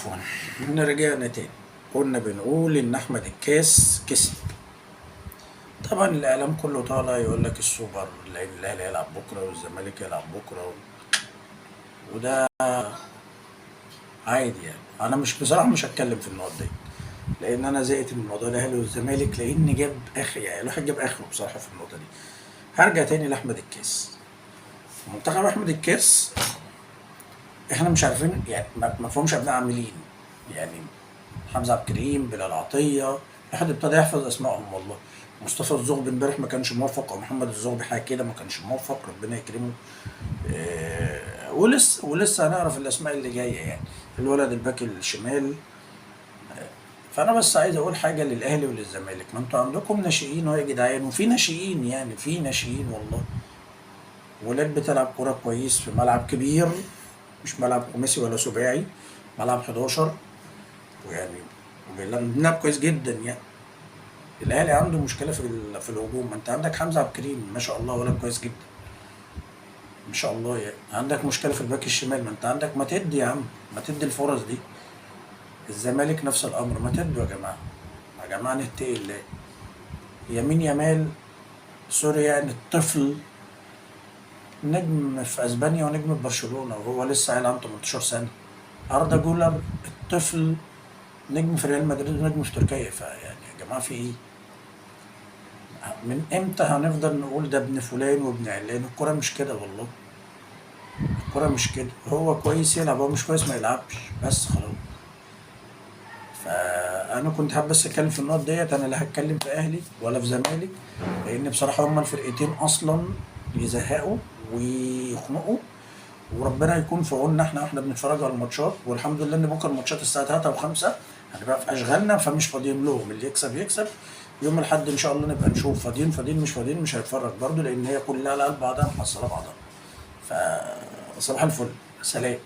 عفوا، رجعنا تاني. كنا بنقول ان احمد الكاس كسب. طبعا الاعلام كله طالع يقول لك السوبر، الاهلي هيلعب بكره والزمالك هيلعب بكره وده عادي يعني. انا مش بصراحة مش هتكلم في النقط دي لان انا زهقت من موضوع الاهلي والزمالك، لان جاب اخر، يعني الواحد جاب اخره بصراحة في النقطة دي. هرجع تاني لاحمد الكاس، منتخب احمد الكاس. احنا مش عارفين يعني ما فيهمش ابناء عاملين، يعني حمزة عبد الكريم، بلال عطيه، الواحد ابتدى يحفظ اسمائهم والله. مصطفى الزغبي امبارح ما كانش موفق، او محمد الزغبي حاجة كده ما كانش موفق، ربنا يكرمه. ولسه هنعرف الاسماء اللي جاية، يعني الولد الباك الشمال. فانا بس عايز اقول حاجة للاهلي وللزمالك، ما انتوا عندكم ناشئين اهو يا جدعان، وفي ناشئين، يعني في ناشئين والله، ولاد بتلعب كورة كويس في ملعب كبير، مش ملعب خماسي ولا سباعي، ملعب 11، ويعني بنلعب كويس جدا يعني. الاهلي عنده مشكلة في الهجوم، ما انت عندك حمزة عبد الكريم ما شاء الله ولد كويس جدا ما شاء الله يعني. عندك مشكلة في الباك الشمال، ما انت عندك، ما تدي يا عم، ما تدي الفرص دي. الزمالك نفس الامر، ما تدوا يا جماعة، يا جماعة نتقي الله. يمين يامال sorry يعني، الطفل نجم في اسبانيا ونجم في برشلونة وهو لسه عيل عنده 18 سنة. اردا جولر الطفل نجم في ريال مدريد ونجم في تركيا. فيعني يا جماعة في ايه؟ من امتى هنفضل نقول ده ابن فلان وابن علان؟ الكرة مش كده والله، الكرة مش كده. هو كويس يلعب، هو مش كويس ما يلعبش، بس خلاص. فانا كنت حابب بس اتكلم في النقط ديت. انا لا هتكلم في اهلي ولا في زمالك، لان بصراحة هما الفرقتين اصلا يزهقوا ويخنقوا، وربنا يكون في عوننا احنا واحنا بنتفرج على الماتشات. والحمد لله ان بكره الماتشات الساعة 3 و5 هنبقى في اشغالنا، فمش فاضيين لهم. اللي يكسب يكسب. يوم الاحد ان شاء الله نبقى نشوف، فاضيين فاضيين، مش فاضيين مش هيتفرج برضو، لان هي كلها على قلب بعضها محصله بعضها. فصباح الفل، سلام.